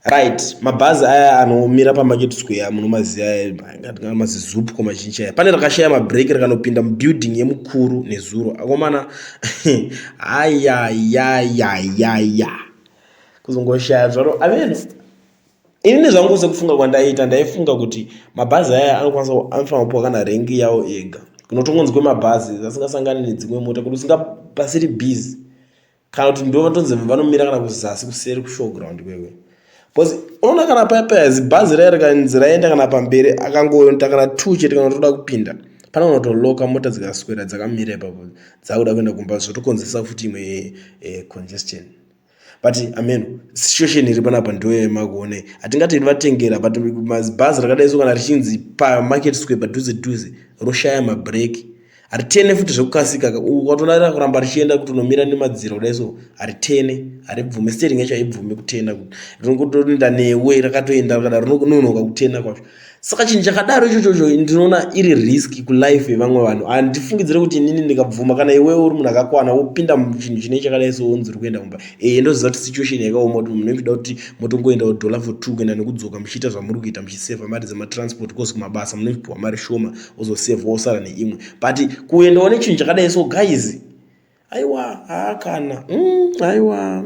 Right, mabhazi aya anomira paMarket Square munomaziva, maziZupco mazhinji aya. Pane rakashaya mabhireki rikanopinda mubuilding yemukuru nezuro. Akomana, ayayayayaya, kuzongoshaya zvaro. Ameno inini zvangu, sekufunga kwandaiita, ndaifunga kuti mabhazi aya anokwanisa, anofanira kupiwa kana rank yawo ega kunotongonzi kwemabhazi, asingasangani nedzimwe mota, kuti usinga pasiri busy, kana kuti ndo vatonzi vanomira kana kuzasi kuseri kushowground kwekwe, because unoona kana paya paya zibhazi raya rikanzi raenda kana pamberi, akangoita kana two chete, kana toda kupinda pane unotoloka, mota dzikaswera dzakamira ipapo dzakuda kuenda kumba, zvotokonzeresa futi imwe congestion. But ameno situation iri panapa ndoyemakuonei. Hatingati vatengera, but mazibhazi rakadai so, kana richinzi paMarket Square padhuze dhuze roshaya mabhireki, haritene futi zvekukasika. Ukatoona kuramba richienda kuti unomira nemadziro kudai so, haritene, haribvume. Steering yacho haibvume kutena, rinongotoenda newe rakatoenda rakadaro, rinononoka kutena kwacho. Saka chinhu chakadaro ichochocho ndinoona iri risk kulife yevamwe vanhu. Handifungidzire kuti inini ndikabvuma, kana iwewe uri munhu akakwana, wopinda muchinhu chine chakadai so, wonzi uri kuenda kumba. Ndoziva kuti situation yakaoma, kuti munhu inoda kuti motongoendawo dollar for two kuenda nekudzoka, muchiita zvamuri kuita, muchisevha mari dzematransport, cause kumabasa munopiwa mari shoma, wozosevha wosara neimwe. But kuendawo nechinhu chakadai so, guys, aiwa, haakana, aiwa.